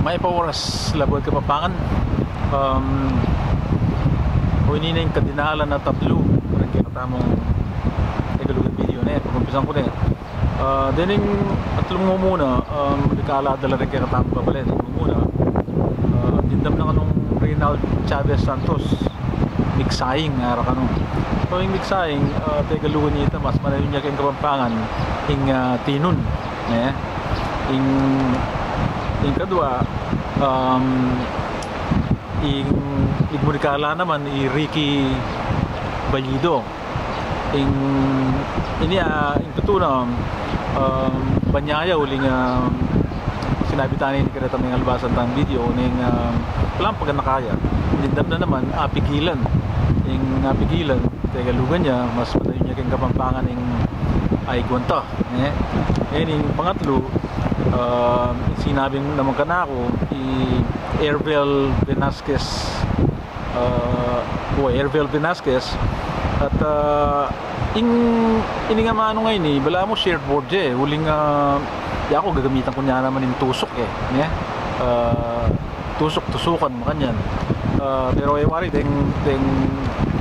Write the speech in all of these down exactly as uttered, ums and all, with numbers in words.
Mayap a oras, Labuad Kapampangan. Um, o ini na ing kadinalan a tatlu kareng kekatamung Tegalugan video ne. Pag-umpisan ku ne. Ah, dening atlung mumuna, um, di kala dala reng kekatamung babalen. Mumuna, ah, dimdam na kanung Reynald Chavez Santos, migsaing, ara kanu. So, ing migsaing, ah, Tegalugan ya ita, mas manayun ya keng Kapampangan ing, ah, tinun, ne? Ing, ing kadua, um, ing, ing migmurikala naman i Ricky Ballido. Ing, ini, ah, ing tutu na, um, banyaya uling, um, sinabi tani ini kareta mengalbasan tang video, ning, um, palampagan na kaya. Dimdam na naman, apigilan. Ing apigilan, Tegalugan ya, mas manayun ya keng Kapampangan ing aigwanta, ne? Ing pangatlu, um, sinabi naman kanaku, i Ervel Velasquez, ah, o Ervel Velasquez. At, ah, ing, ining amanu ngeni, balamu shared board ya, e. Uling, ah, yaku gagamitan ku ne naman ing tusuk, e, ne? Ah, tusuk, tusukan, makanyan. Ah, pero e wari, deng, deng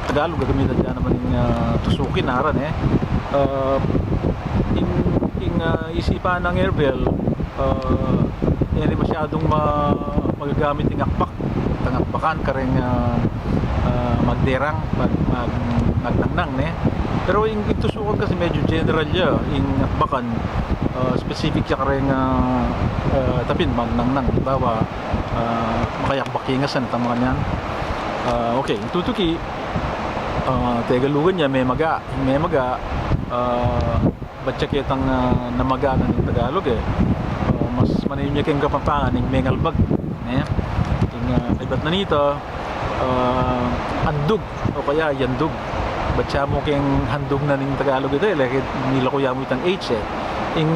Tagalog, gagamitan ya naman ing, ah, tusukin, ara, ne? Ah, ing, ing, ah, isipan nang Ervel, ah, e ne masyadung ma-, magagamit ing akbak, itang akbakan kareng, ah, ah, magderang, mag-, mag-, magnangnang, ne? Pero ing, ing tusukan kasi medyo general ya, ing akbakan, ah, specific ya kareng, ah, ah, tapin magnangnang. Halimbawa, ah, makayakbak ya ing asan, itang makanyan. Ah, okay, ing tutuki, ah, Tegalugan ya, memaga, memaga, ah, bat ya ketang, ah, namaga na ning Tagalog, e. Ah, mas manayun ya keng Kapampangan ing mengalbag, ne? Ing, ah, kaybat na nita, ah, andug o kaya yandug. Bat ya mu keng handug na ning Tagalog ita, e, lagyu, milaku ya mu itang H, e. Ing,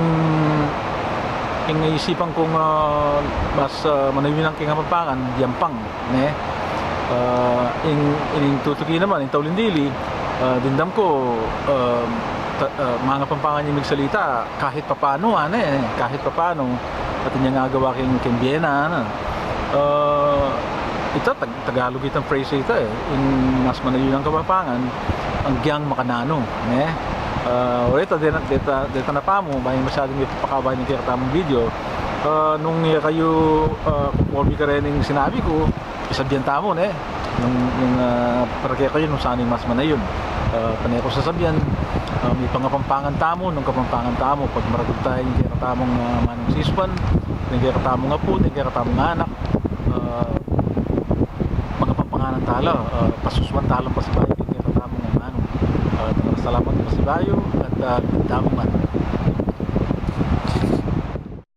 ing isipan kung, ah, mas, ah, manayun ya keng Kapampangan, yampang, ne? Ah, ing, ining tutuki naman, ing taulin dili, ah, dimdam ku, ah, ta-, ah, mangapampangan yang migsalita, kahit papanu, ane, kahit papanu, atin yang agawa keng, keng bie na, ano. Ah, ita, Tag-, Tagalog itang phrase ita, e. Ing mas manayun a Kapampangan, agyang makananu, ne? Ah, o reta, deta, deta, deta na pamu, bang masyadung mipakaba ing kekatamung video. Ah, nung, e, kayu, ah, konforme karening sinabi ku, sabian tamu, ne? Nung, nung, ah, para kekayu nung sanu ing mas manayun. Ah, pane ku sasabian, ah, mipangapampangan tamu nung Kapampangan tamu, pagmaragul ta ing kekatamung, ah, manung sispan, ing kekatamung apu, ing kekatamung anak, ah, mangapampanganan tala, ah, pasusuan tala pasibayu ing kekatamung manung. Ah, salamat pasibayu, at, ah, tamu man.